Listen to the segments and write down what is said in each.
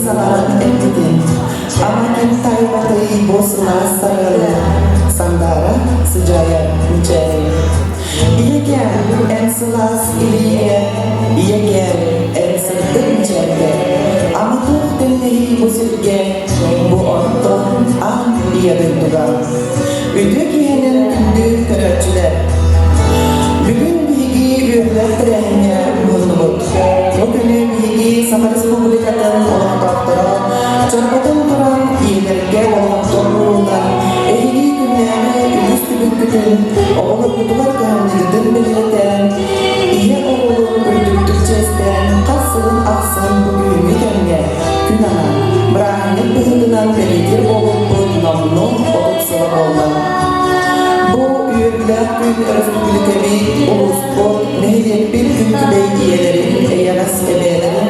саҥаран эппитин, ама ким таайбатый бу сылаас сарыалы, Сандаара сыдьаайар мичээрин. Ийэкэм, эн сылаас илиигэр, ийэкэм, эн сырдык мичээргэр, ама туох тэҥнэһии бу сиргэ, бу орто аан ийэ дойдуга. Үтүө киһинэн күндү көрөөччүлэр! Бүгүн биһиги үөрүүлээх тэрээһиҥҥэ муһуннубут. Бу күнү биһиги Саха Республикатын олохтоохторо чорботон туран ийэлэргэ болҕомто ууруллан, эһиги күннээҕи үгүс түбүккүтүн оҕолоргутугар кыһамньыгытын бэлиэтээн, ийэ оруолун үрдүктүк чиэстээн хас сылын ахсын бу күһүҥҥү кэмҥэ күн анаан, бырааһынньык быһыытынан бэлиэтиир буолбуппут номнуо 30 сыла буолла. Бу үөрүүлээх күн өрөспүүбүлүкэбит, улууспут, нэһилиэкпит күн күбэй ийэлэрин, эйэҕэс эбээлэрин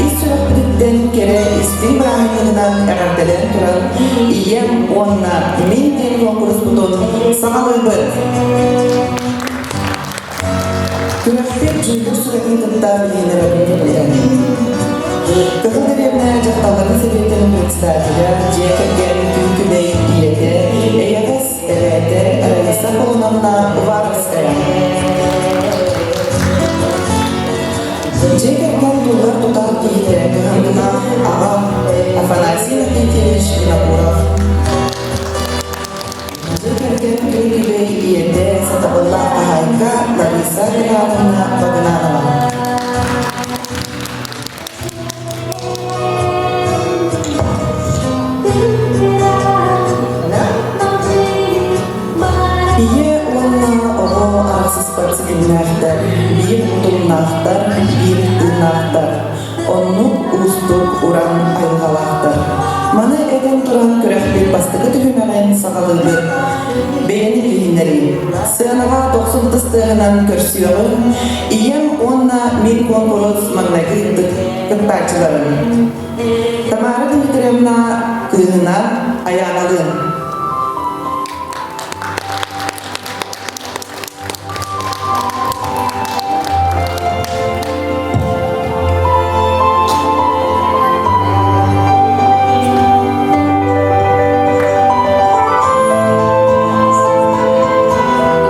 ис сүрэхпититтэн кэрэ истиҥ бырааһынньыгынан эҕэрдэлээн туран Ийэм уонна мин диэн куонкуруспутун саҕалыыбыт! Күрэхпит дьүүллүүр сүбэтин кытта билиһиннэрэбин көбүлээн. Кыһыл дэриэбинэ дьахталларын сэбиэтин председателэ, дьиэ кэргэн күн күбэй ийэтэ, эйэҕэс эбээтэ Раиса Полуновна Уваровская. Дьиэ кэргэн туллар тутаах киһитэ кыһамньылаах аҕа Афанасий Иннокентьевич Винокуров. Дьиэ кэргэн күн күбэй ийэтэ, сатабыллаах хаһаайка Лариса Михайловна Багынанова. Ийэ уонна оҕо арахсыспат ситимнээхтэр, биир утумнаахтар, биир тыыннаахтар. Оннук уустук уран айылҕалаахтар. Маны этэн туран күрэхпит бастакы түһүмэҕин саҕалыыбыт. Бэйэни билиһиннэрии. Сыанаҕа дохсун тыстыаһынан көрсүөҕүҥ, ийэм уонна мин куонкурус маҥнайгы кыттааччыларын. Тамара Дмитриевна кыыһынан Айааналыын.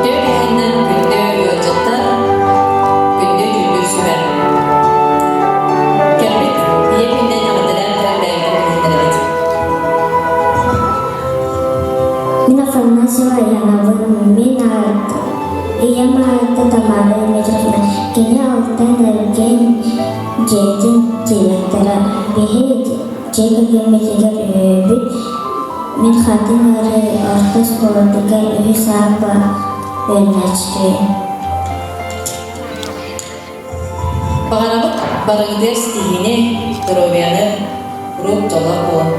Үтүө киһинэн күндү ыалдьыттар, күндү дьүүллүүр сүбэ. Кэлбит ийэ күнүнэн эҕэрдэлээн туран бэйэбитин билиһиннэрэбит. Мин Афанасьева Аянабын, мин аат, ийэм аата Тамара Дмитриевна, кини Алтан Эргин дьиэтин директора. Биһи дьиэ кэргэммитигэр үһүөбүт. Мин хатыҥ ыарыы орто оскуолатыгар үһүс ааппа үөрэнээччитибин. Баҕарабыт барыгытыгар ситиһиини, здоровьяны, куруук дьоллоох буолун.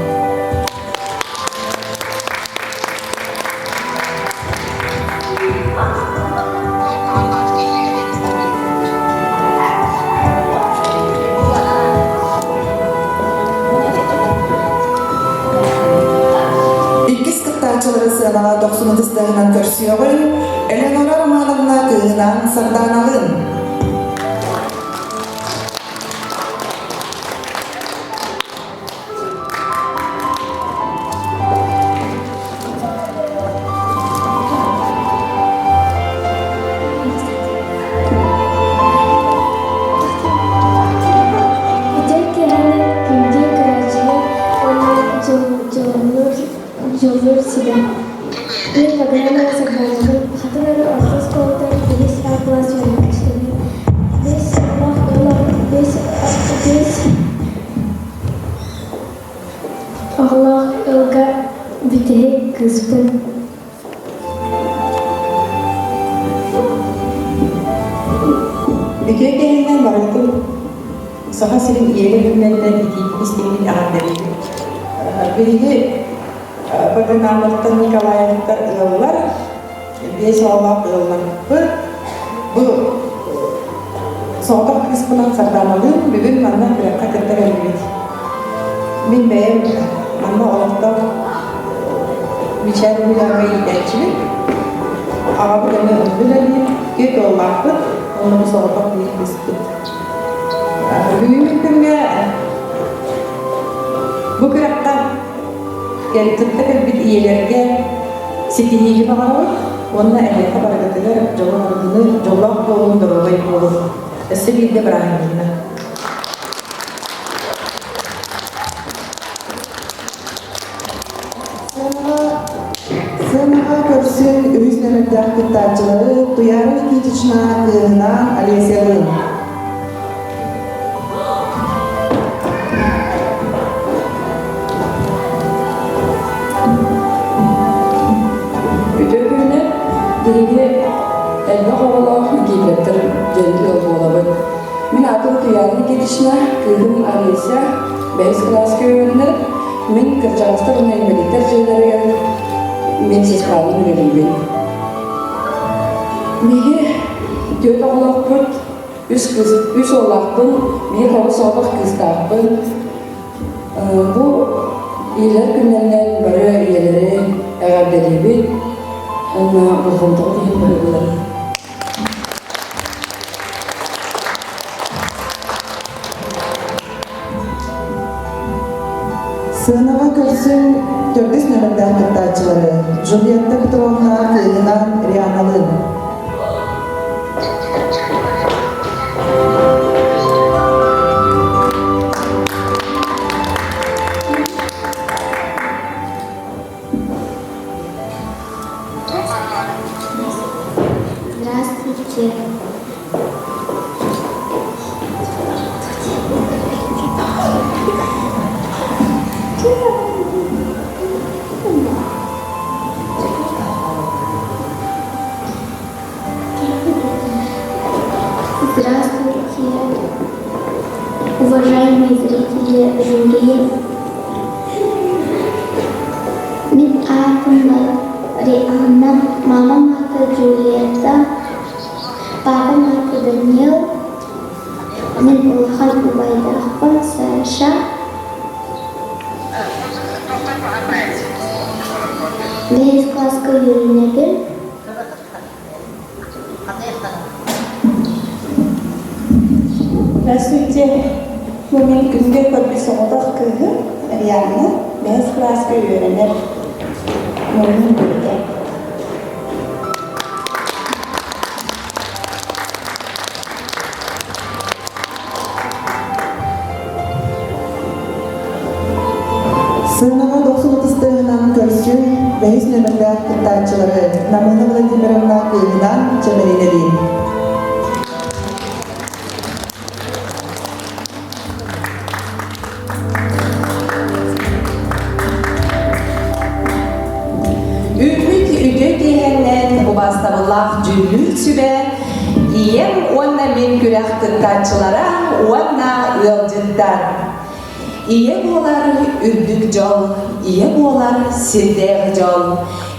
Иккис кыттааччылары сыанаҕа дохсун ытыстыһынан көрсүөҕүн Элеонора Романовна кыыһынаан Сардааналыын. Ити киһини күндү көрөөччүлэр уонна дьулуур дьулуур сүбэ. Мин Багрянова Сардаанабын Хатыҥ Арыы орто оскуолатыгар үһүс А кылаас үөрэнээччитэбин. Биэс сыллаах ыал биэс биэс оҕолоох ыалга бүтэһик кыыспын. Үтүө киһинэн барытын Саха сирин ийэлэр күннэринэн итиитик истиҥник эҕэрдэлиибит. Биһиги Багынановтар Николаевтар ыаллар, биэс оҕолоох ыалларбыт. Бу соҕотох кыыспынан Сардааналыын бүгүн манна күрэххэ кытта кэллибит. Мин бэйэм манна олохтоох Мичээр уһуйааҥҥа иитээччибин. Аҕабыт эмиэ онно үлэлиир, түөрт уоллаахпыт, уонна бу соҕотох биир кыыспыт. Бүгүҥҥү күҥҥэ Бу күрэххэ кытта кэлбит ийэлэргэ ситиһиини баҕарабыт уонна эһиэхэ барыгытыгар дьолу-соргуну, дьоллоох буолуҥ, доруобай буолуҥ. Өссө биирдэ бырааһынньыгынан. Сыанаҕа көрсөн үһүс нүөмэрдээх кыттааччылары Туйаара Никитична кыыһынаан Олесялыын. Үтүө күнүнэн биһиги элбэх оҕолоох Никифоровтар диэн ыал буолабыт. Мин аатым Туйаара Никитична, кыыһым Олеся бэһис кылааска үөрэнэр. Мин кырдьаҕастар уонна инбэлииттэр дьиэлэригэр медсестранан үлэлиибин. Биһиги түөрт оҕолоохпут, үс кыыс, үс уоллаахпын, биир оҕо соҕотох кыыстаахпын. Бу ийэлэр күннэринэн бары ийэлэри эҕэрдэлиибит уонна болҕомтоҕут иһин барыбыларын. Сыанаҕа көрсөн төрдүс нүөмэрдээх кыттааччылары Джульетта Петровна кыыһынан Рианалыын. Здравствуйте. Здравствуйте, уважаемые зрители, жюри. Мин аатым Рианна, мамам аата Джульетта, папам аата Даниил, мин улахан убайдаахпын Саша. Бэһис кылааска үөрэнэбин. Здравствуйте. Бу мин күнгэ көрбүт соҕотох кыыһым Рианна бэһис кылааска үөрэнэр. Муннун бүрүтэ. Сыанаҕа дохсун ытыстыаһынан көрсүн бэһис нүөмэрдээх кыттааччылары Намыына Владимировна кыыһынан Чэмэлинэлиин. Үүммүт үтүө киэһэннэн убаастабыллаах дьүүллүүр сүбэ Ийэм уонна мин күрэх кыттааччылара уонна ыалдьыттар. Ийэ буолар үрдүк дьол, ийэ буолар сирдээҕи дьол,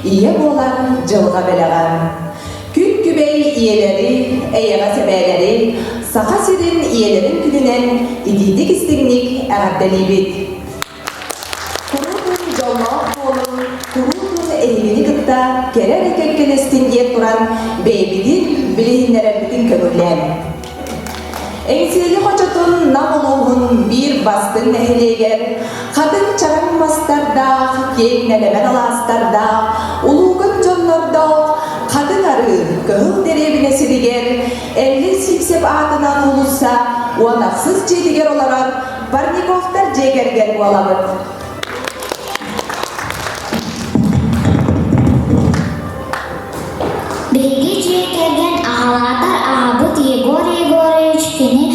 ийэ буолар дьылҕа бэлэҕэ. Күн күбэй ийэлэри, эйэҕэс эбээлэри Саха сирин ийэлэрин күнүнэн итиитик-истиҥник эҕэрдэлиибит! Куруутун дьоллоох буолуҥ, куруутун эһигини кытта кэрэ эрэ кэккэлэстин диэн туран бэйэбитин билиһиннэрэрбитин көҥүллээҥ. Эҥсиэли хочотун Нам улууһун биир бастыҥ нэһилиэгэр хатыҥ чараҥ мастардаах, киэҥ нэлэмэн алаастардаах, улуукан дьоннордоох Хатыҥ Арыы Кыһыл дэриэбинэ сиригэр Эллин Сивцев аатынан уулусса уон ахсыс дьиэтигэр олорор Парниковтар дьиэ кэргэн буолабыт. Биһиги дьиэ кэргэн аҕалаатар аҕабыт Егор Егорович кини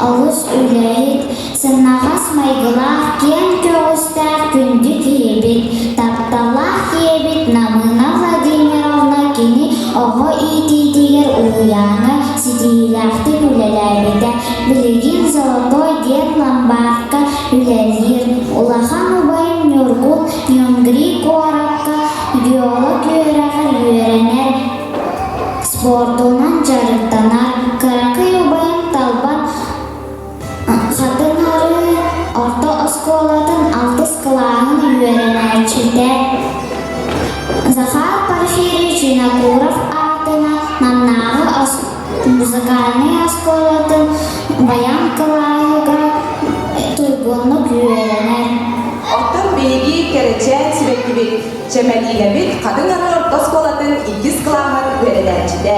олус үлэһит, сымнаҕас майгылаах, киэҥ көҕүстээх күндү киһибит, тапталлаах ийэбит Намыына Владимировна кини оҕо иитиитигэр уһуйааҥҥа ситиһиилээхтик үлэлээбитэ, билигин «Золотой» диэн ломбардка үлэлиир. Улахан убайым Ньургун Нюнгри куоракка геолог үөрэҕэр үөрэнэр, спордунан дьарыктанар. Кыракый убайым Талбан Хатыҥ Арыы орто оскуолатын алтыс кылааһын үөрэнээччитэ. Захар Порфирьевич Винокуров аатынан Намнааҕы музыкальнай оскуолатын баян кылааһыгар туйгуннук үөрэнэр. биһиги кэрэчээн сибэккибит, Чэмэлиинэбит Хатыҥ Арыы орто оскуолатын иккис кылааһын үөрэнээччитэ,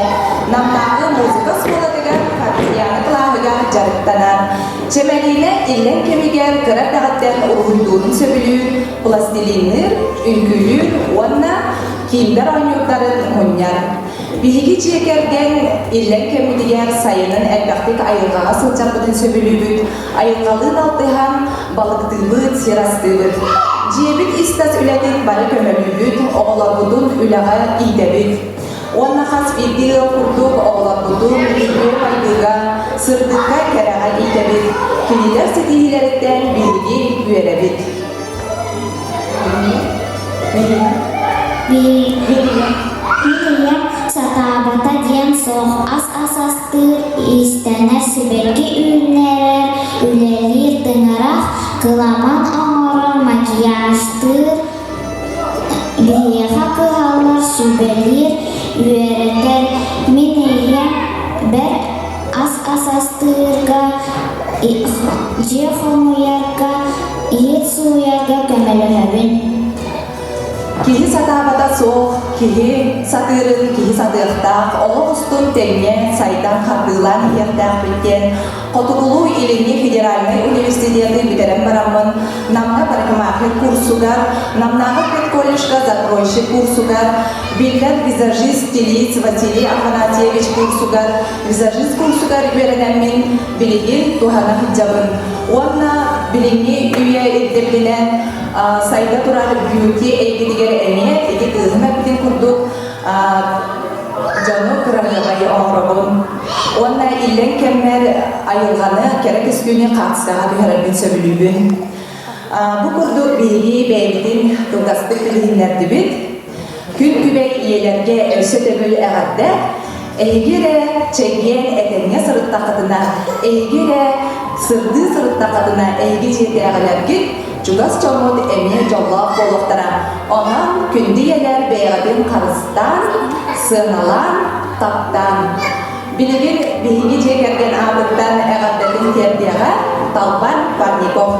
Намнааҕы музыка оскуолатыгар фортепиано кылааһыгар дьарыктанар. Чэмэлиинэ иллэҥ кэмигэр кыра эрдэҕиттэн уруһуйдуурун сөбүлүүр, пластилинныыр, үҥкүүлүүр уонна киндер оонньуурдарын мунньар. Биһиги дьиэ кэргэн иллэҥ кэммитигэр сайынын элбэхтик айылҕаҕа сылдьарбытын сөбүлүүбүт, айылҕалыын алтыһан балыктыыбыт, сир астыыбыт. Дьиэбит ис-тас үлэтин бары көмөлүүбүт, оҕолорбутун үлэҕэ иитэбит. Уонна хас биирдии ыал курдук оҕолорбутун үтүө майгыга, сырдыкка, кэрэҕэ иитэбит. Кинилэр ситиһиилэриттэн биһиги үөрэбит. Мин ийэм сатаабата диэн суох, ас-ас астыыр, иистэнэр, сибэкки үүннэрэр, үлэлиир, тыҥырах, кыламан оҥорор, макияжтыыр, биһиэхэ кыһаллар, сүбэлиир, үөрэтэр. Мин ийэм бэрт ас-ас астыырга, дьиэ хомуйарга, иһит сууйарга көмөлөһөбүн. Киһи сатаабата суох, киһи сатыырын киһи сатыахтаах, олох устун тэҥҥэ сайдан хардыылаан иһиэхтээхпит диэн Хотугулуу-Илиҥҥи федеральнай университеты бүтэрэн бараммын Намҥа парикмахер курсугар, Намнааҕы педколледжка закройщик курсугар, биллэр визажист, стилист Василий Афанасьевич курсугар, визажист курсугар үөрэнэммин билигин туһана сылдьабын. Уонна билиҥҥи үйэ ирдэбилинэн сайда турар бьюти эйгэтигэр эмиэ ити кыыһым эппитин курдук дьону кыраһыабай оҥоробун. Уонна иллэҥ кэммэр айылҕаны, кэрэ көстүүнү хаартыскаҕа түһэрэрбин сөбүлүүбүн. Бу курдук биһиги бэйэбитин кылгастык билиһиннэрдибит. Күн күбэй ийэлэргэ өссө төгүл эҕэрдэ! Эһиги эрэ чэгиэн этэҥҥэ сырыттаххытына, эһиги эрэ сырдыы сырыттаххытына эһиги дьиэтээҕилэргит, чугас дьоммут эмиэ дьоллоох буолуохтара. Онон күндү ийэлэр бэйэҕитин харыстаан, сыаналаан, таптаан. Билигин биһиги дьиэ кэргэн аатыттан эҕэрдэтин тиэрдиэҕэ Талбан Парников.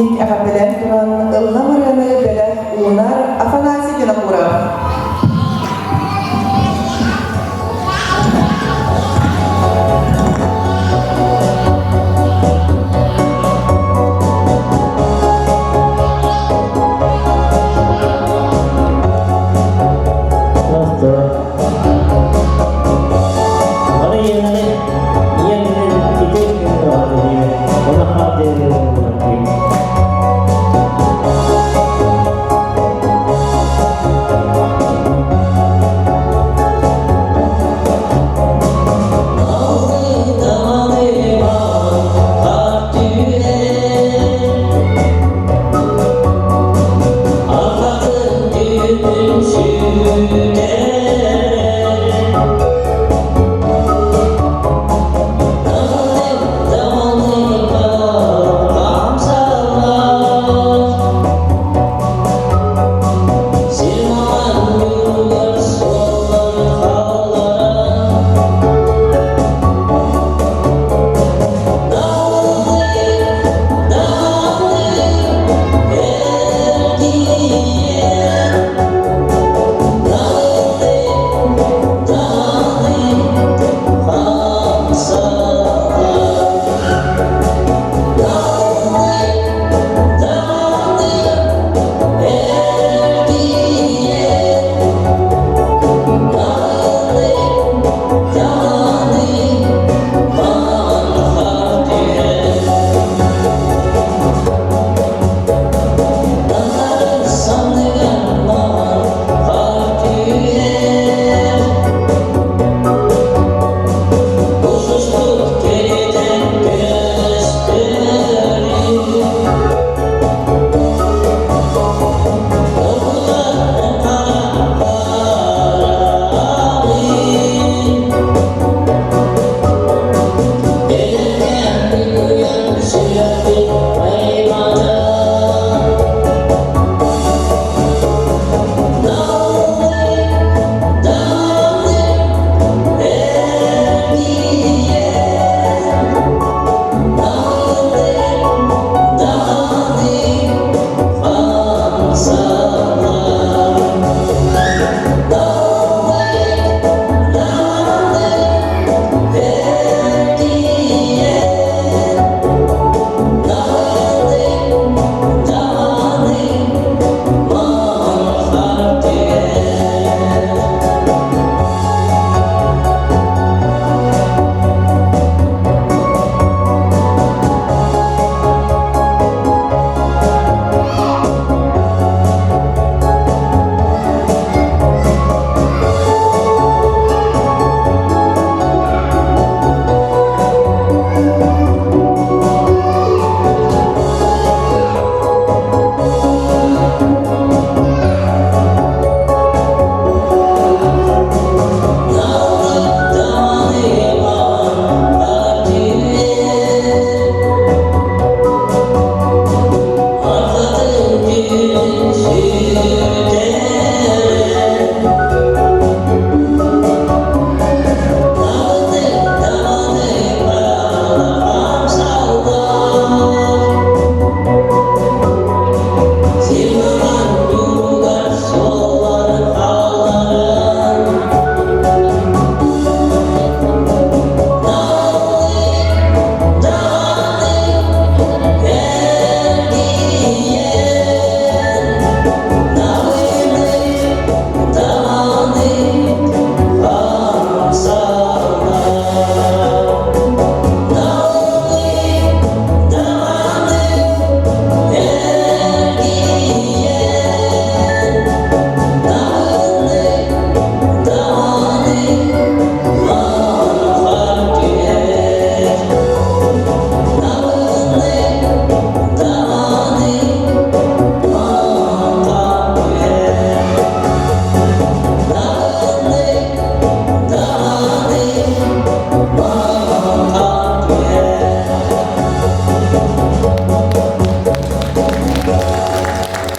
Истиҥник эҕэрдэлээн туран ыллам ырыаны бэлэх уунар Афанасий Винокуров.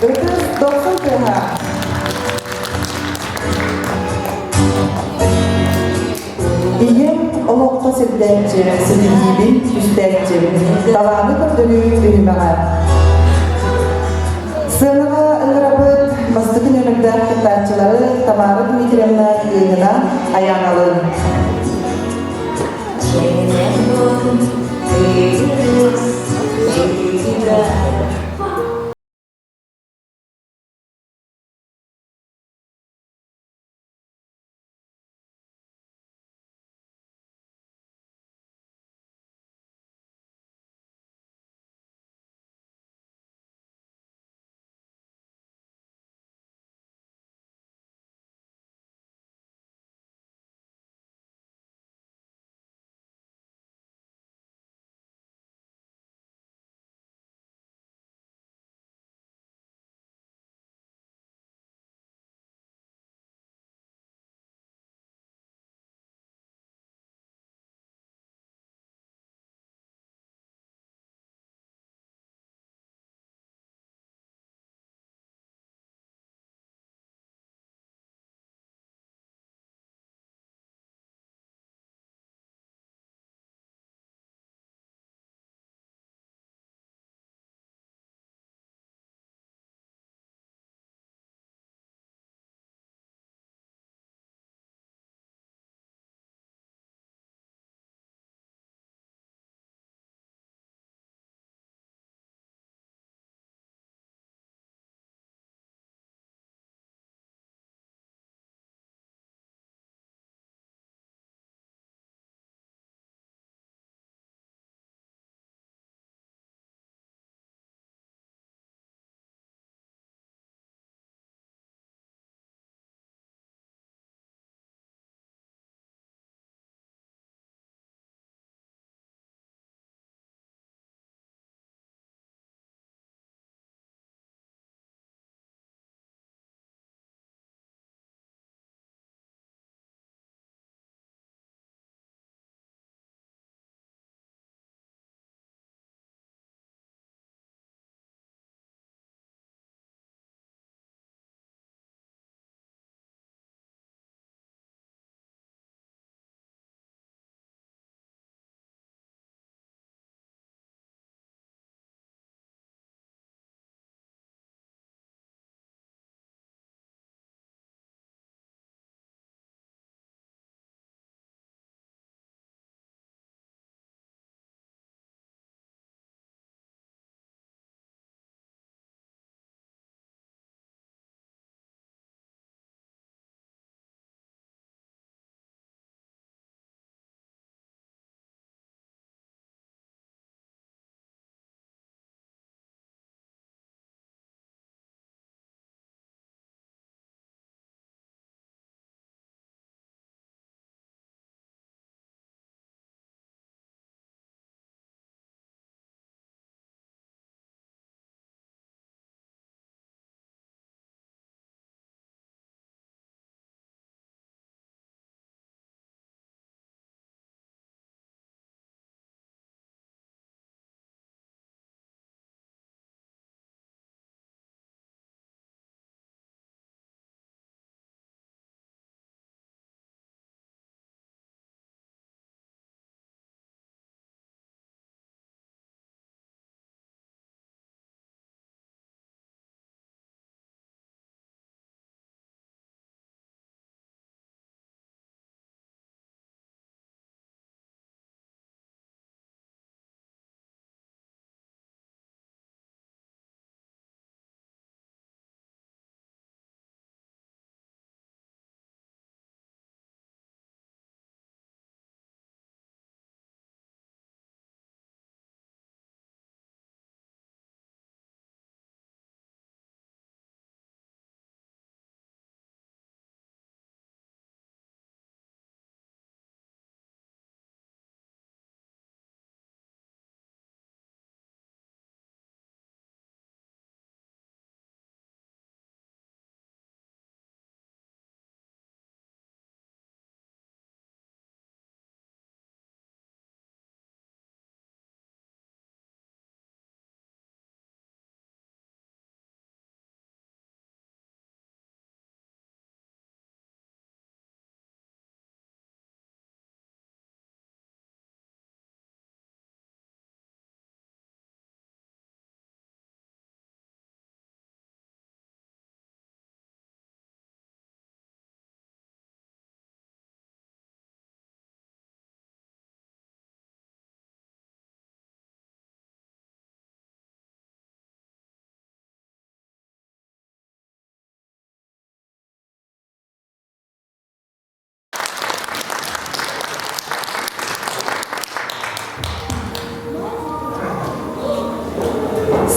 Ытыс дохсун тыаһа. Ийэм олоххо сирдээччи, ситиһиибин түстээччи, талааны көрдөрүү түһүмэҕэ. Сыанаҕа ыҥырабыт бастакы нүөмэрдээх кыттааччылары Тамара Дмитриевна кыыһына Айааналыын.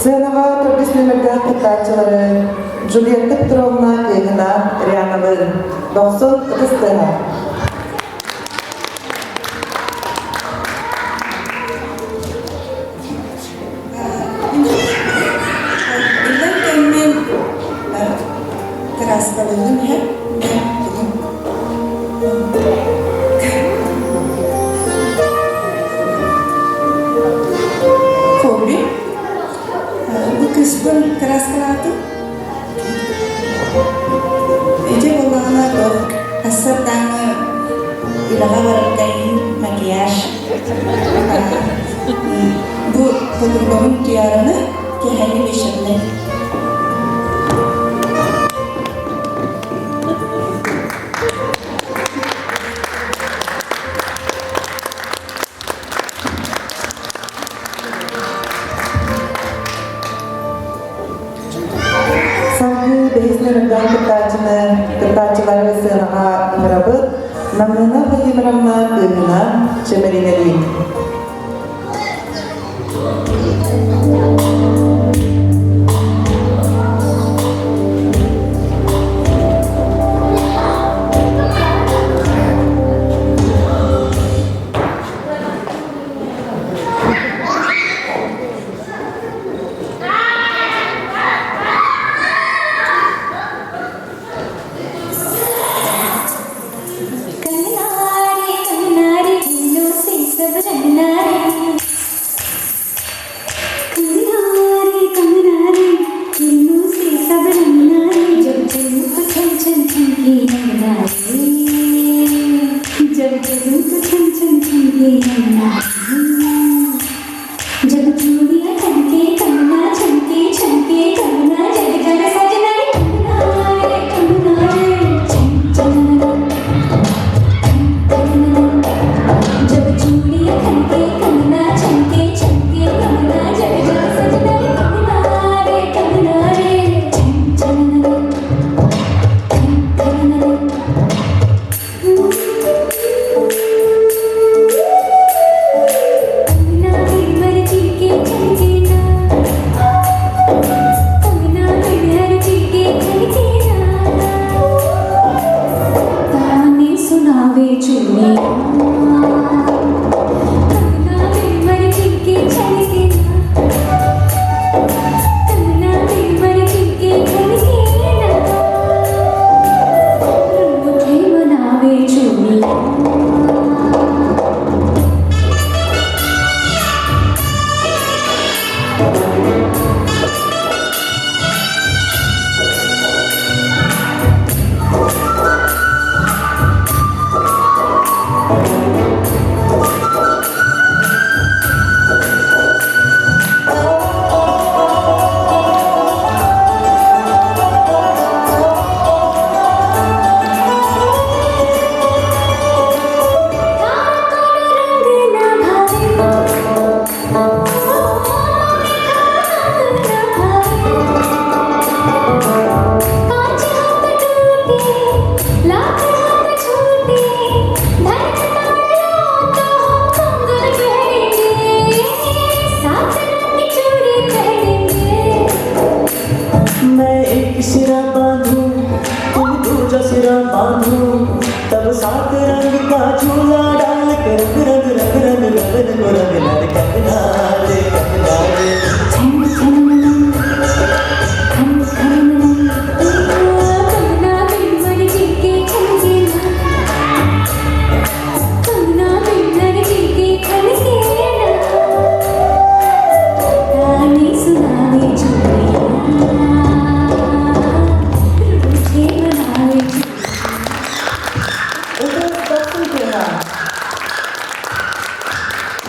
Сыанаҕа төрдүс нүөмэрдээх кыттааччылары Джульетта Петровна кыыһынаан Рианалыын дохсун ытыс тыаһа. Иллэҥ кэммин кырааскалыырым иһэ Хобби. Бу кыыспын кырааскалаатым. Ити буоллаҕына туох сарсыардааҥы үлэҕэ барарга иһин макияж. Бу подругабын Туйаараны киэһээҥҥи вечернэй. Салгыы бэһис нөмердээх кыттааччыны кыттааччылары сыанаҕа ыҥырабыт. Намыына Владимировна кыыһына Чэмэлинэлиин. कंगना रे कंगना रे दिलों से सब रंगना रे कंगना रे कंगना रे दिलों से सब रंगना रे जब चलूं तो छन छन छन के रंगना रे जब चलूं तो छन छन छन के रंगना रे जब चूड़ियां खनके कंगना छनके छनके कंगना जग जग सजना रे कंगना रे कंगना रे छन छन जब चूड़ियां खनके कंगना छनके छनके कंगना जग जग सजना रे कंगना रे कंगना रे छन छन कंगना रे कंगना बिन जी के छनके ना कंगना बिन जी के छनके ना ताने सुनावे चूड़ियां कंगना बिन जी के छनके ना कंगना बिन जी के छनके ना रूठे मनावे चूड़ियां। रंग ना भावे ना भावे कांच हाथ टूटे लाख हाथ छूटे धन तारो तो हम कंगन पहनेंगे सात रंग चूड़ी पहनेंगे। मैं एक सिरा बांधूं तुम दूजा सिरा बांधो तब सात रंग का झूला डाल के रंग रंग रंग रंग रंग रंग रंग रंग कंगना रे कंगना रे छन छन खन खन कंगना बिन जी के छनके ना कंगना बिन जी के खनके ना ताने सुनावे चूड़ियां रूठे मनावे Ытыс дохсун тыаһа.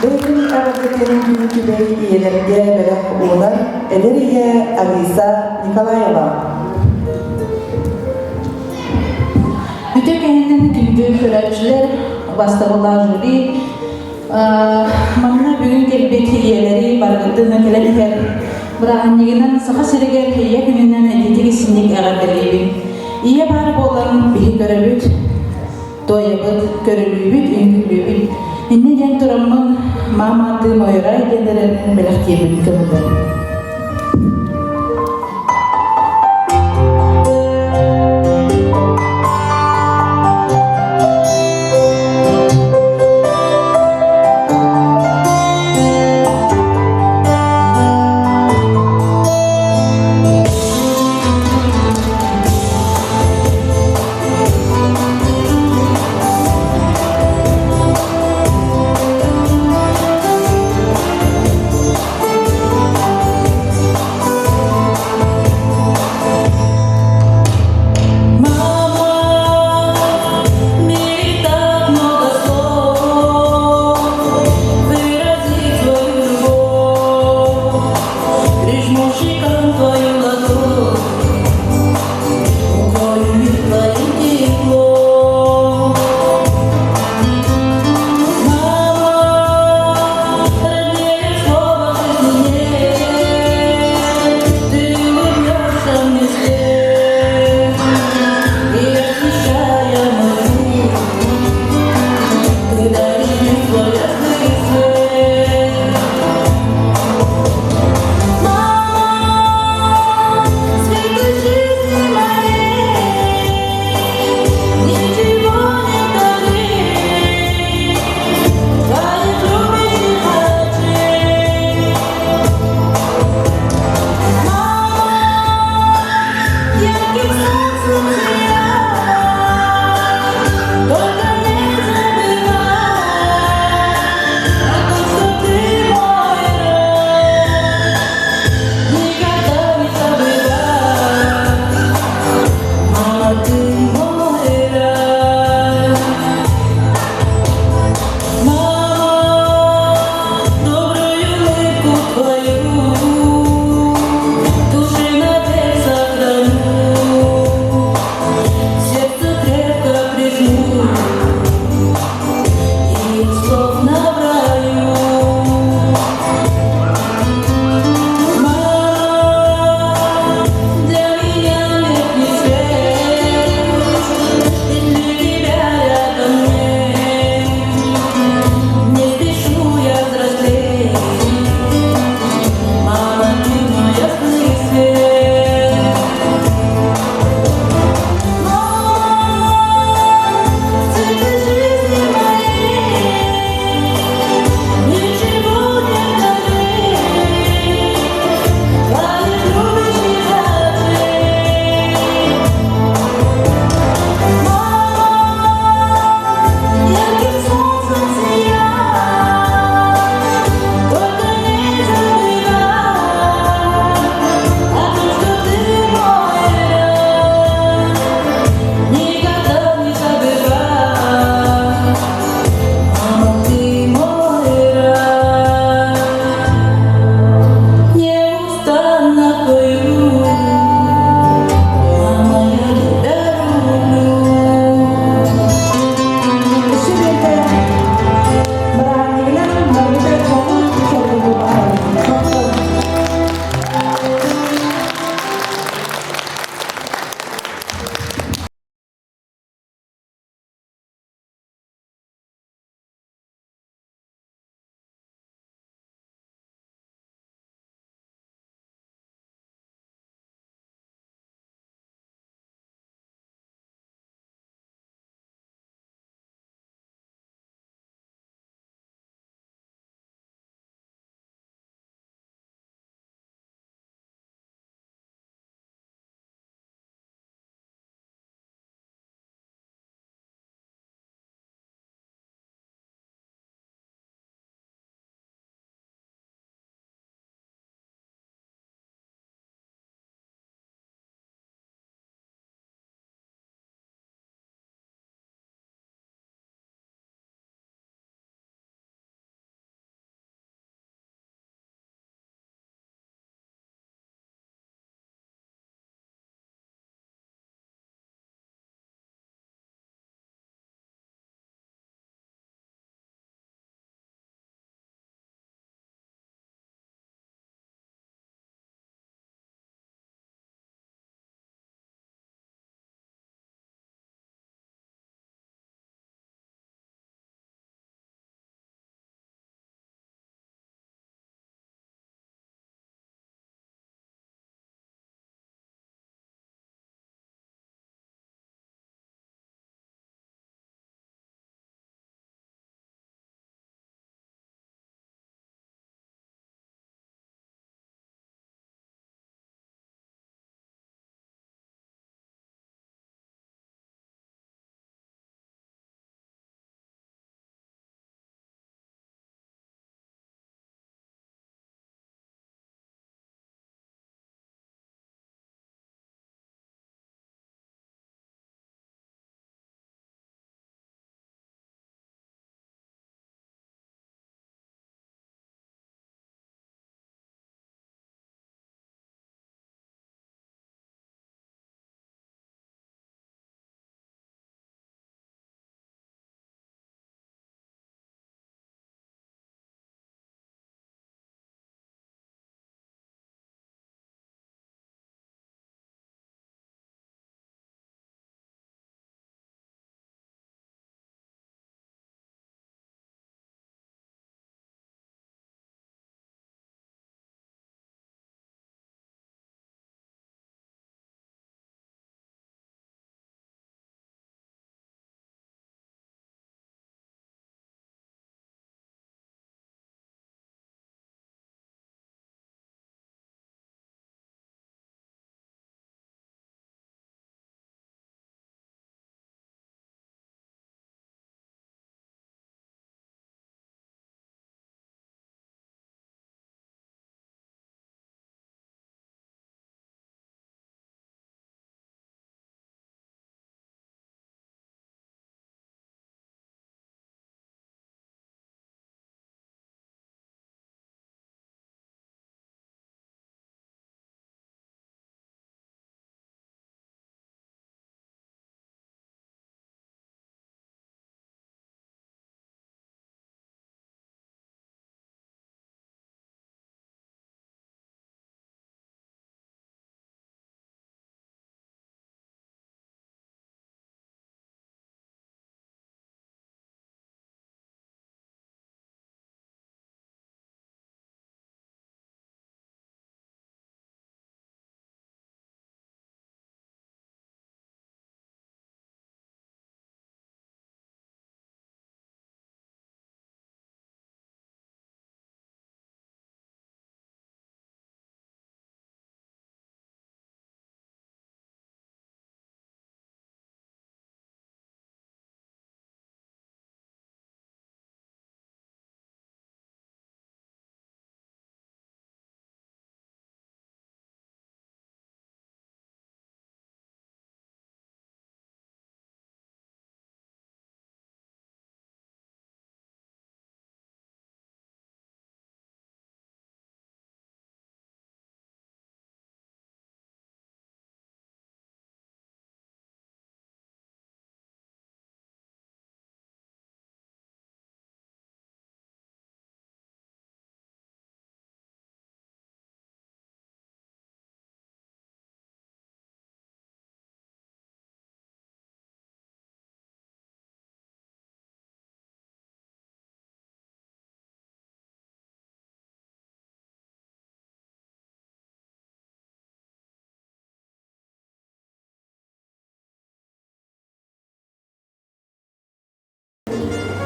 Бэйэтин эҕэрдэтин күн-күбэй ийэлэргэ бэлэх уунар эдэр ийэ Алиса Николаева. Үтүө кэһинэн күндү көрөөччүлэр, бастабыллаах жюри, манна бүгүн кэлбит ийэлэри барыгытын кэлэн иһэр бырааһынньыгынан Саха сиригэр Ийэ күнүнэн ититик истиҥник эҕэрдэлиибин. Ийэ баар буолан биһи көрөбүт, туойабыт, көрүлүүбүт, үҥкүүлүүбүт. Инньэ диэн тураммын, Мама, ты мой рай диэн эрэлин бэлэхтиэбин көҥүллэрим.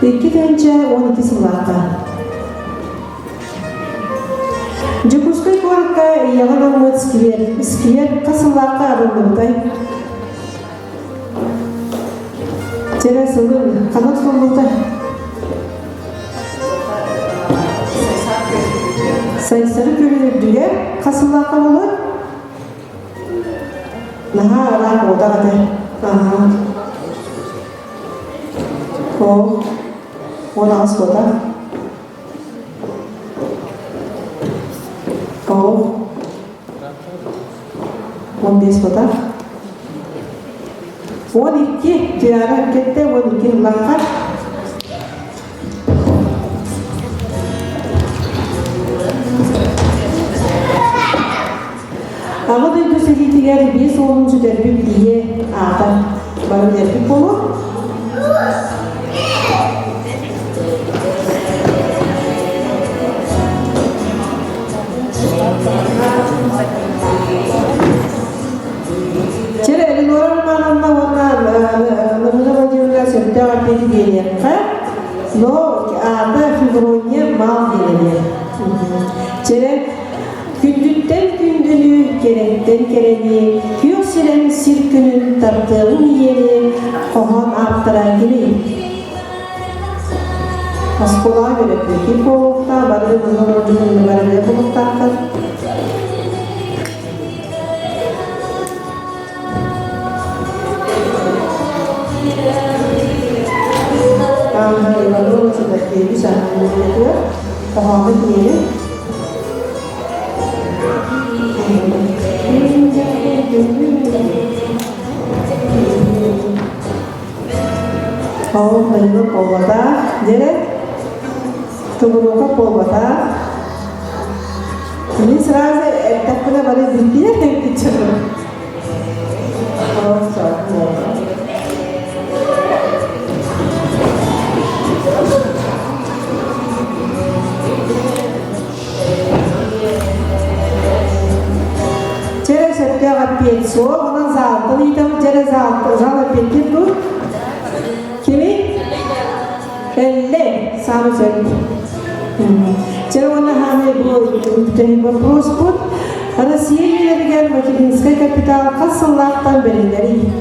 2012 сыллаахха. Дьокуускай куоракка ийэҕэ анаммыт сквер, сквер хас сыллаахха арыллыбытай? Чэрэ сылын ханан тутуллубута? Сайсары күөлүн үрдүгэр хас сыллаахха буолар? Наһаа ыраах буолбатах этэ. Аһаа. Оо, 18 буолбатах. Оо, 15 буолбатах. 12, Туйаара кэттэ 12 ыллахха. Аҕа дойду сэриитигэр биэс уолун сүтэрбит ийэ аата бары билэрбит буолуо. Чэрэ Элеонора Романовна уонна Ларина Владимировна сөптөөх эппиэти биэриэххэ, но аата Феврония Мал диэн Чэрэ күндүттэн күндүнү, кэрэттэн кэрэни, күөх сирэм сир күнүн тардыаҕын иэри хоһоон ааптара кимий? Оскуолаҕа үөрэппиккит буолуохтаах, бары манна олорор дьон барыга буолуохтаахтар. Ааһа Иванова Сидоркевич аһаҥҥытыгар хоһоону киниэни Ол Данила буолбатах, дьэрэ Тобуруокап буолбатах. Мин сразу эттэхпинэ бары билбиэ кэлбит Чэрэ сөптөөх эппиэт суох, онон заалтан ыйтабыт, чэрэ зал эппиэттиир дуу? Кими? Эллэ, саамай сөп. Чэ уонна хаамай бу бүтэһик боппуруоспут. Россия үйэлэригэр материнскай капитал хас сыллаахтан бэриллэрий?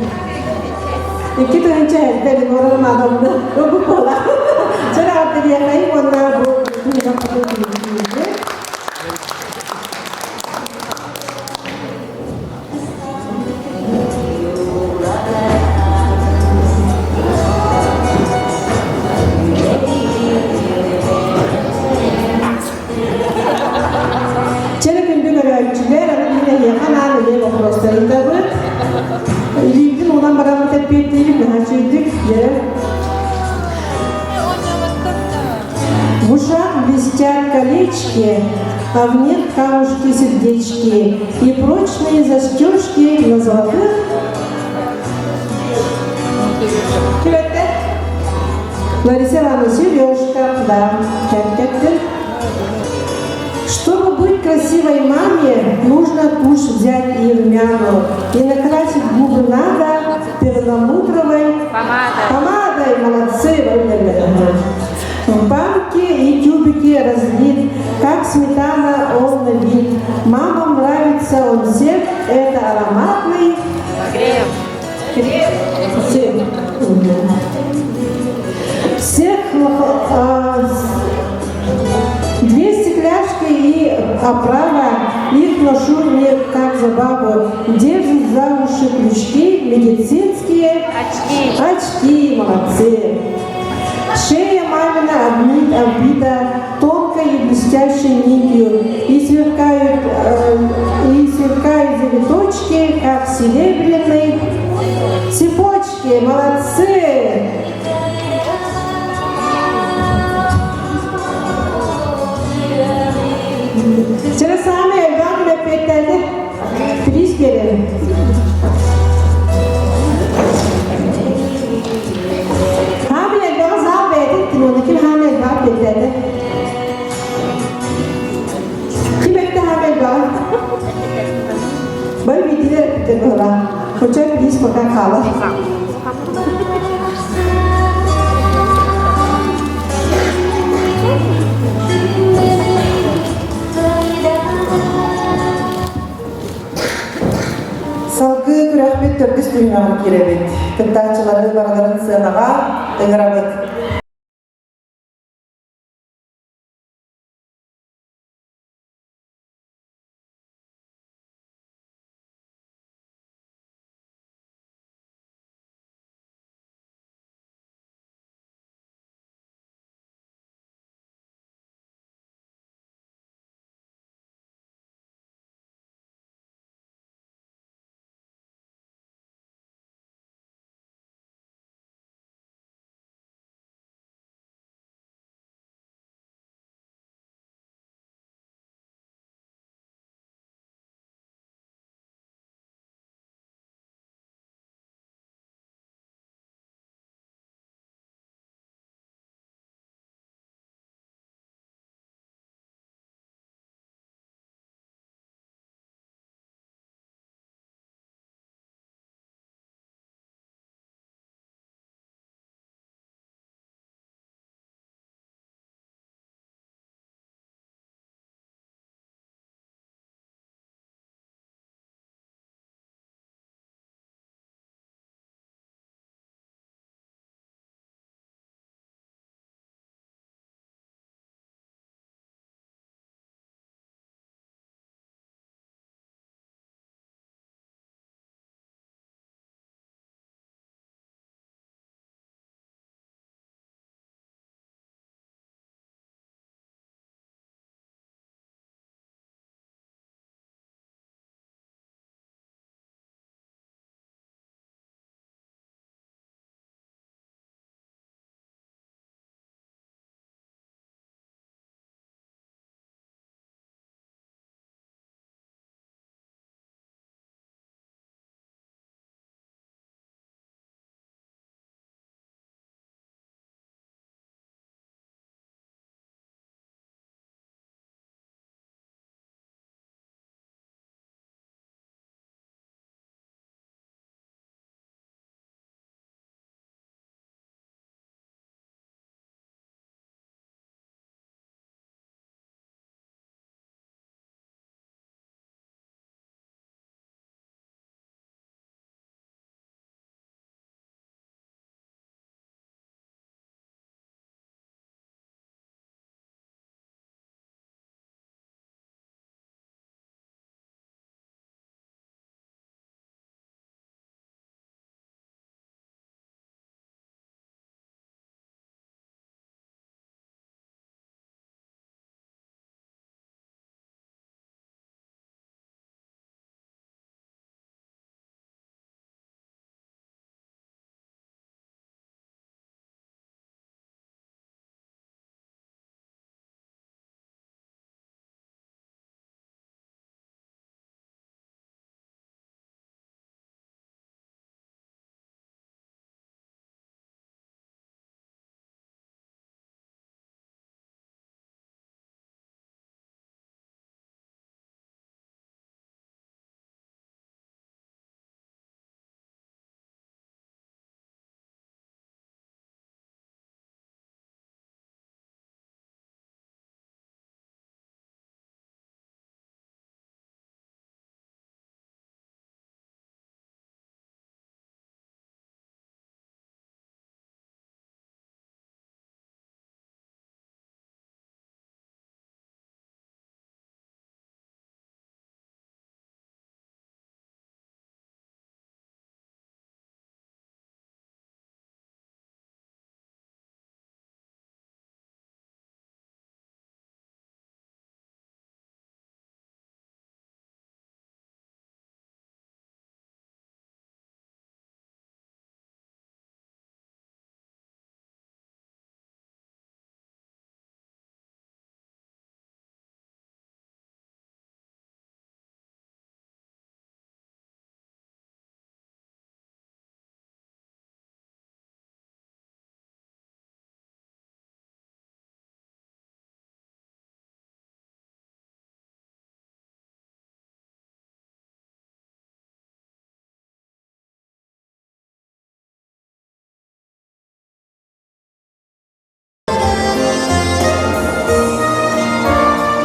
2000 эрдэ Ленора Романовна бу буола. Чэ ардыриэхэй уонна бу Чэрэ күндү көрөөччүлэр, аны мин эһиэхэ анаан эмиэ боппуруостары ыытабыт. Илиибитин уунан бараммыт эппиэттиибит, наһаа үчүгэйдик. Дьэ. В ушах блестят колечки, а в них камушки-сердечки и прочные застежки на золотых. Килетте. Лариса Ивановна, сережка, да, кэп Чтобы быть красивой маме, нужно тушь взять и румяну, и накрасить губы надо перламутровой помадой. Помадой, молодцы, В банке и тюбике разлит, как сметана он на вид. Мамам нравится он всем, это ароматный крем. Крем. Всех две стекляшки и оправа, их ношу не как забаву. Держит за уши крючки медицинские. Очки. Очки, молодцы. Шея мамина обмит, оббита тонкой и блестящей нитью, и сверкают завиточки, как серебряные цепочки. Молодцы! Через самый элбэх эппиэттээтэ приз биэрэбин. Хаамый элбэҕи зал бэйэтин тимуна ким хаамый элбэҕи эппиэттээтэ? Ким эттэ хаамый элбэҕи? Бары биирдилэр эппиттэр быһылаах. Хоча приз пока хаалар. түһүмэҕэр киирэбит. Кыттааччылары барыларын сыанаҕа ыҥырабыт.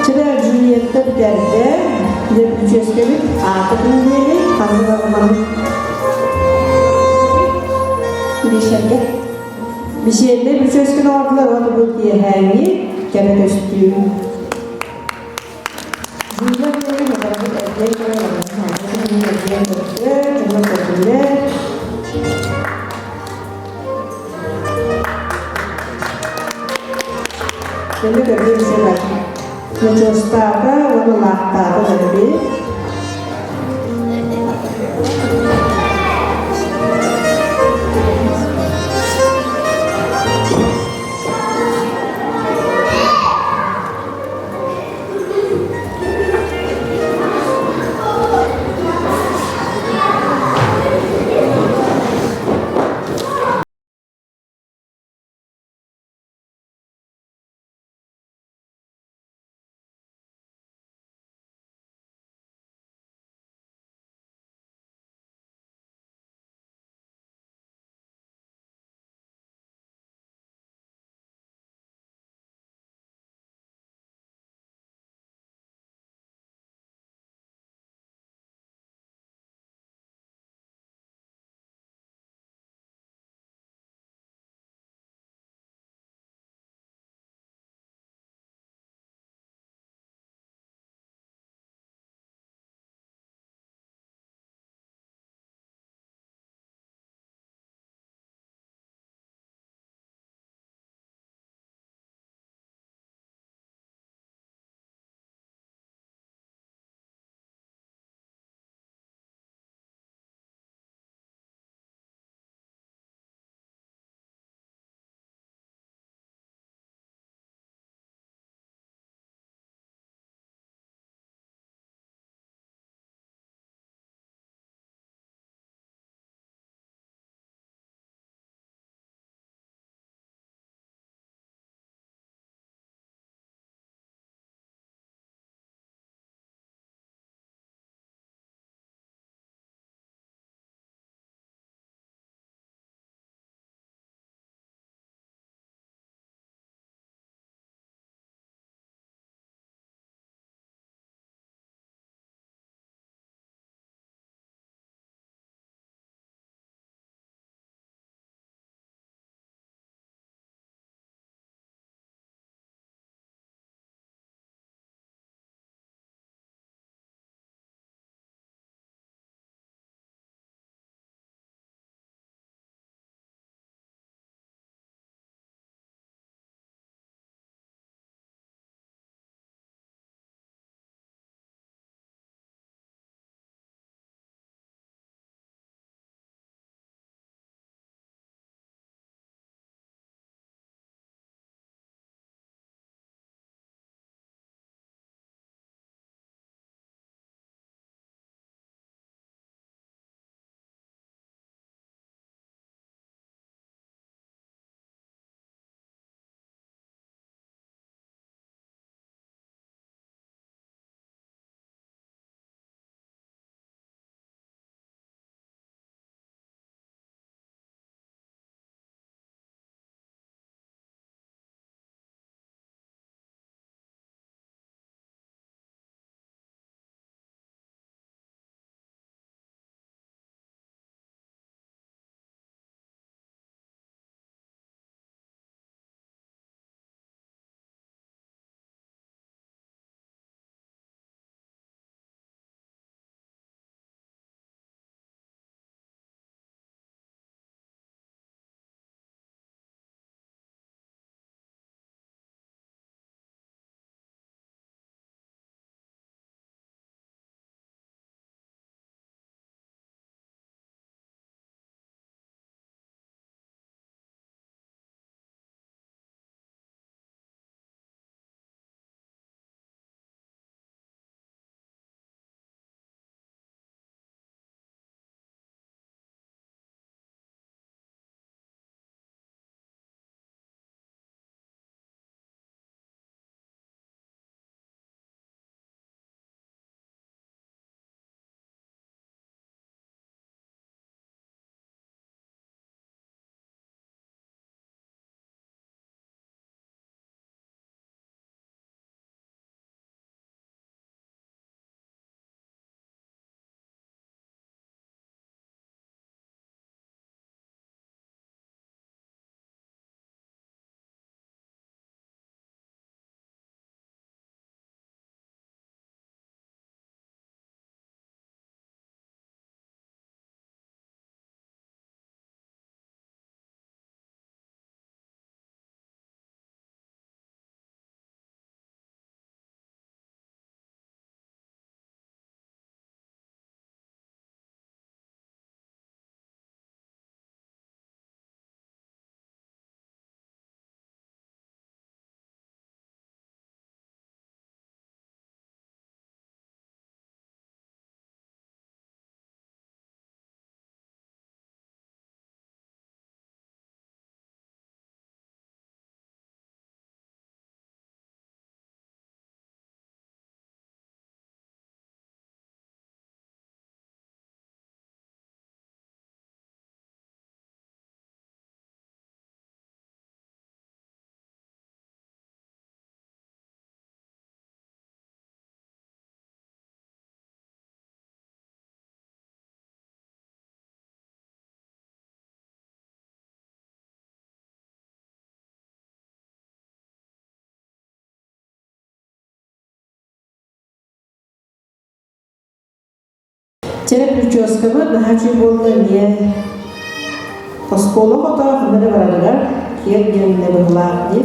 Чэ, Джульетта бүтэрдэ. Дьэ, бүтүөскэбит аата ким диэний? Ханнык аҕаманый? Биэчэргэ. Бишиэннэй бүрүчүөскүн оҥордулар уонна бу киэһээҥҥи кэрэ көстүү. Дьүүллэр күнүгэр мутарабыт эргийэн көрөн олорон эргийэн көрдө, дьоно көрдүлэр. Кэннэ көрдө бисэлэр. Ночуостаата уонна лаахтаата дэнэби. Чэрэ прическабыт наһаа үчүгэй буолла эмиэ. Оскуола оҕото ханна да барарыгар киэр диэн быһылаах дии.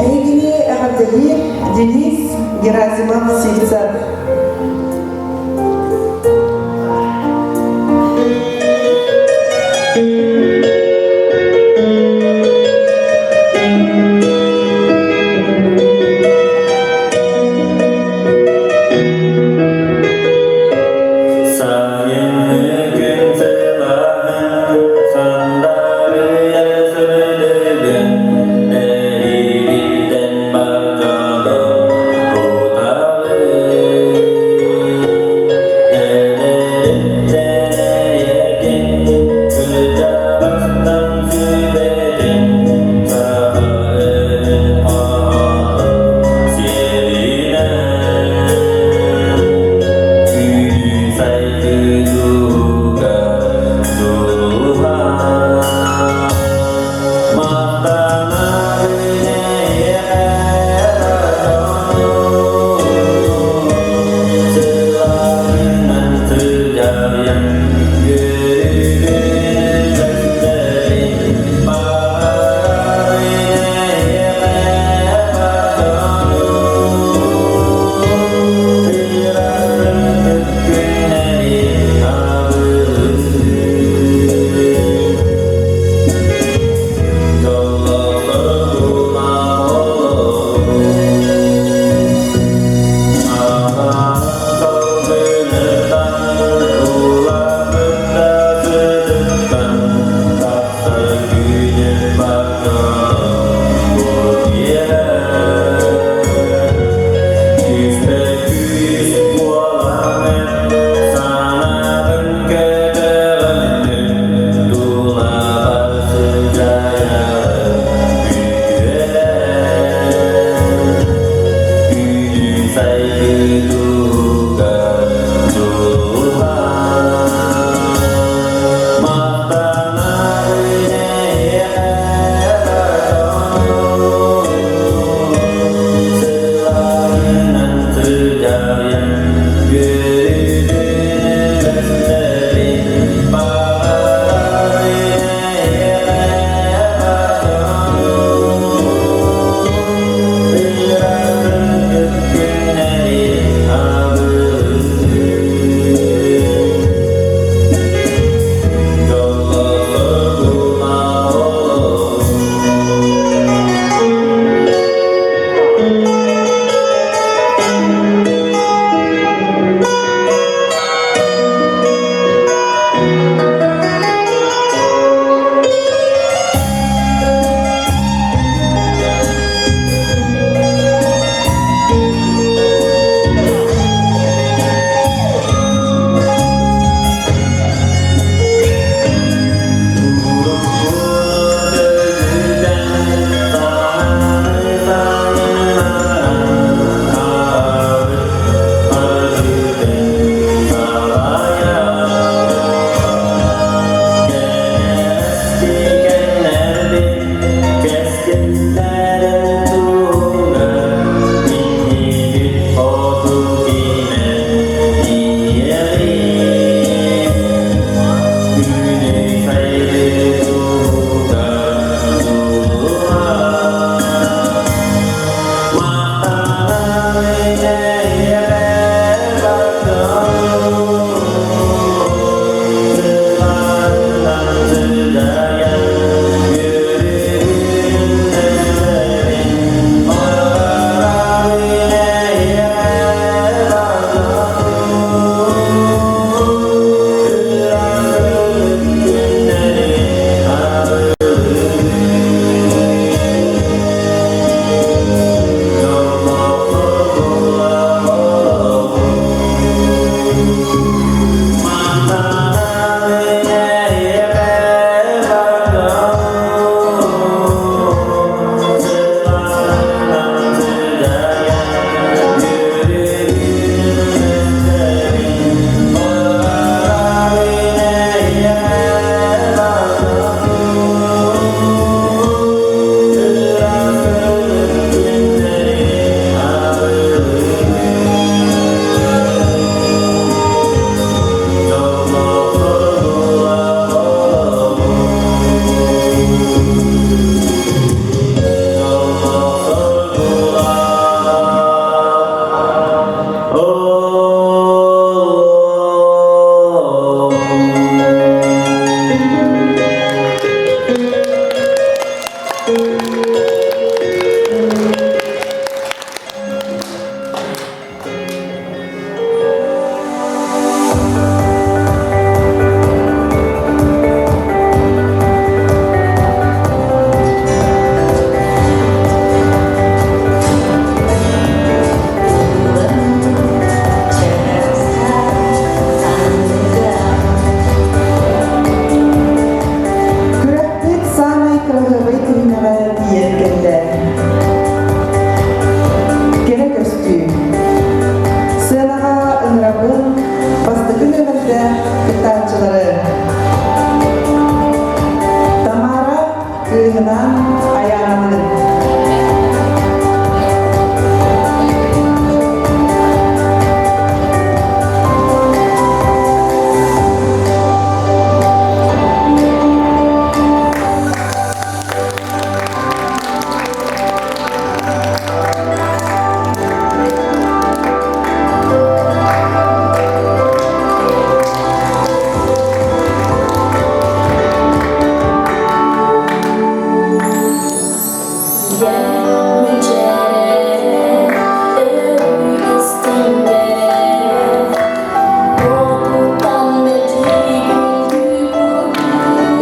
Эһигини эҕэрдэлиир Денис Герасимов Сивцев.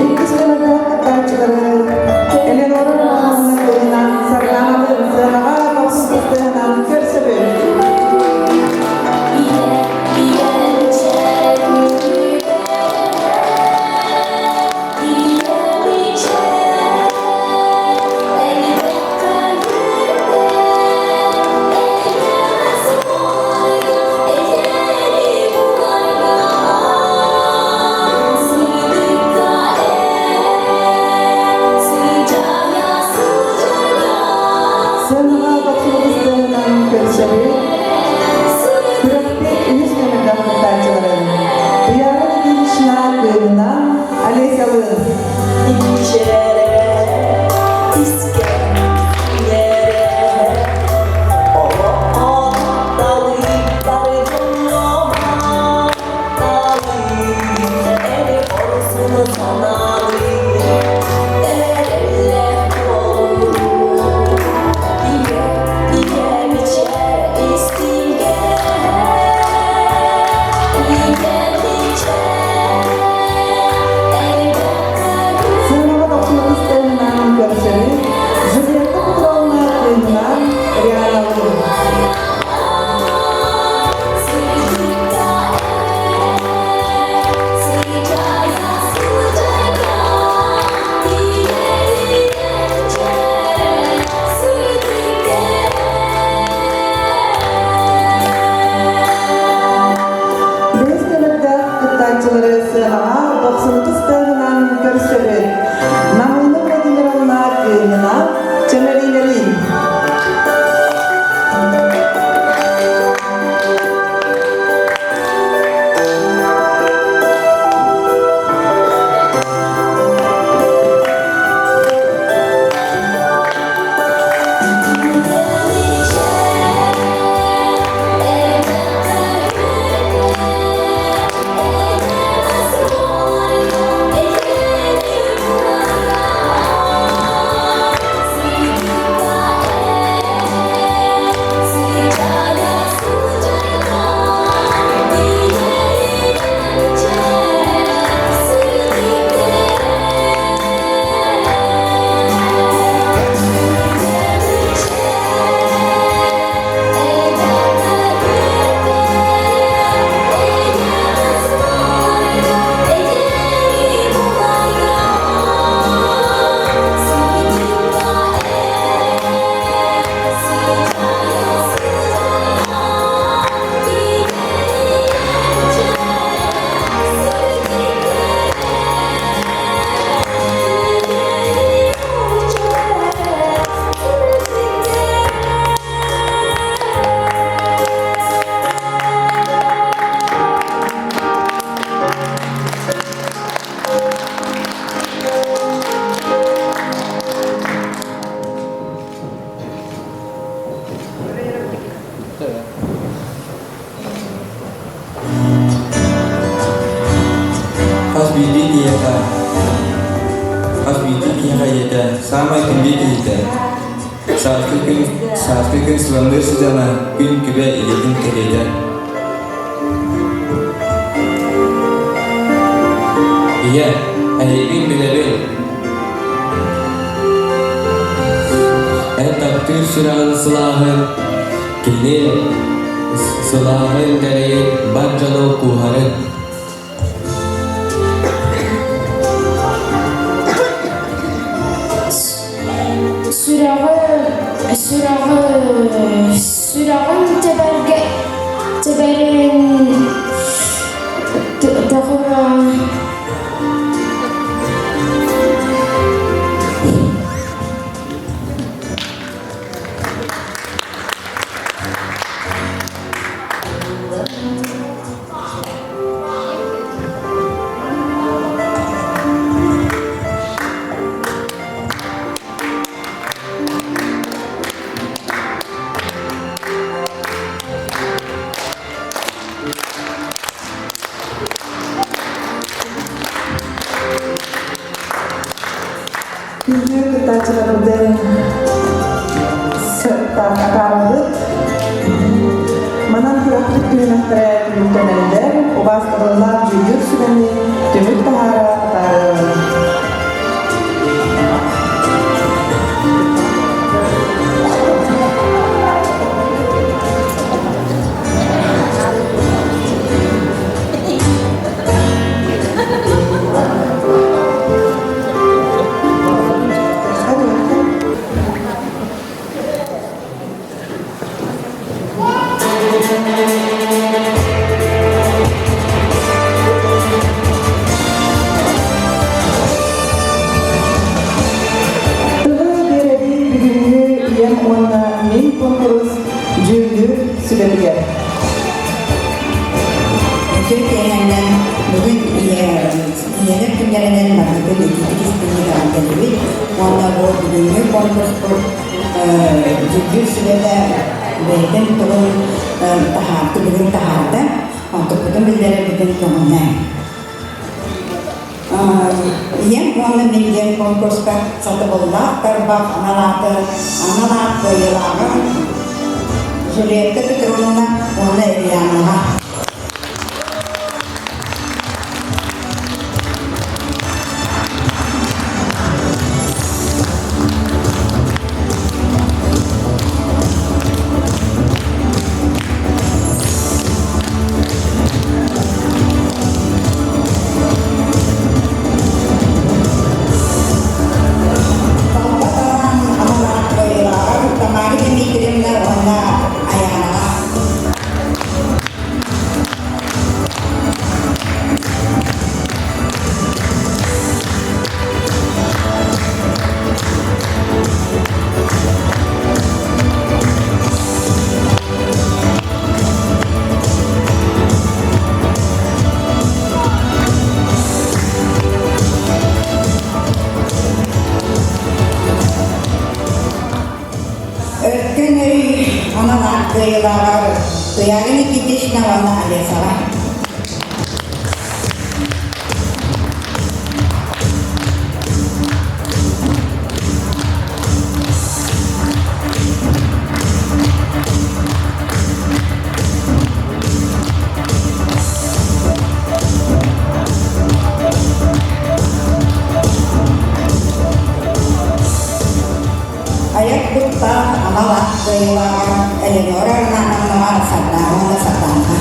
Иккис нөмэрдээх кыттааччылары Элеонора Романовна туһунан Сарданалыын сыанаҕа дохсун кыттыһынан көрсөбүт. Сыанаҕа дохсун кыттыһынан көрсөбүт. Күрэхпит үһүс нөмэрдээх кыттааччыларын Туйаара Никитична кыыһынан Олесялыын. Сыанаҕа дохсун кыттыһынан көрсөбүт. Джульетта Петровна кыыһынан Рианалыын. Бэһис нөмэрдээх кыттааччылары сыанаҕа дохсунутус тыаһынан көрсөбүт. Намыына Владимировна кыыһынан Чэмэлиинэлиин. Хас биирдии киһиэхэ, хас биирдии киһиэхэ ийэтэ саамай күндү киһитэ. Сааскы күн, сааскы күн сыламныыр сыдьаана күн күбэ илиитин кэриэтэ. Ийэ, эйигин билэбин. Эн таптыыр сүрэҕин сылааһын, кини сылааһын дэлэйин бар дьону кууһарын. Сүрэҕи, сүрэҕи, сүрэҕин тэбэргэ тэбэрин тоҕура Так, атаарабыт. Манан күрэхпит түһүмэхтэрэ түмүктэнэллэр. Убаастабыллаах дьүүллүүр сүбэни түмүк таһаара атаарыаҕыҥ. Тылы биэрэбин бүгүҥҥү ийэм уонна мин куонкурус дьүүллүүр сүбэтигэр. Үтүө киэһэннэн бүгүн ийэлэр күннэринэн барытын итиитик истиҥник эҕэрдэлиибит уонна бу бүгүҥҥү конкурспут дьүүллүүр сүбэтэ бэйэтин тылын таһаарда бүгүн таһаарда онтукпутун биллэрэрбитин көҥүллээн. Ийэм уонна мин диэн конкурска сатабыллаах тарбах анал ааты анал аат кыайыылааҕа Жулиетта Петровна уонна Ильянаҕа. Тамара Дмитриевна уонна Аянаҕа. Өркөн өй анал аат кыайыылааҕар Туйаара Никитична уонна Олесова. Айар куттаах анал аат кыайыылааҕар Элеонора Романовнаҕа Сардаана уонна Сардаана.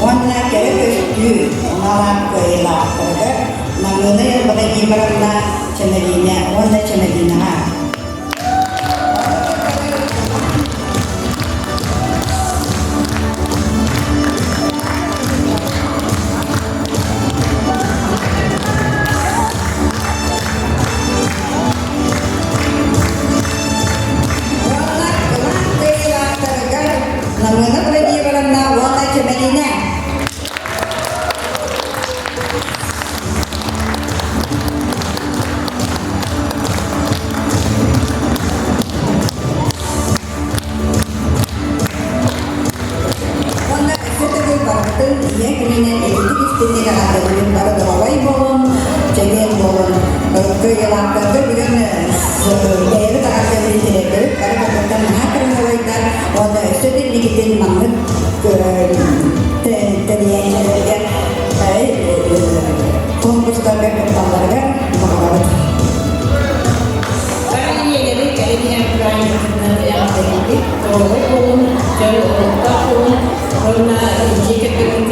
Уонна кэрэ көстүү аналаах кыайыылаахтарыгар Намыына Владимировна Чэмэлиинэ уонна Чэмэлиинэҕэ. Уонна кылаан кыайыылаахтарыгар Намыына Владимировна уонна Чэмэлиинэ. Уонна өссө төгүл барыбытын ийэ күнүнэн ититик истинник эҕэрдэлиибин бары доруобай буолун, чэгиэн буолун. Кыайыылаахтарга бүгүн бэйэбит эҕэрдэбитин тириэрдэбит. Бары барытыттан наһаа кырыһабайдар уонна өссө да инникитин маннык тэрийээччилэргэ конкурстарга кытталларыгар баҕарабыт. Бары ийэлэри кэлин иһэр праздниктарынан эҕэрдэлиибит. Доруобай буолун, дьол олохтоох буолун уонна дьиэ кэргэн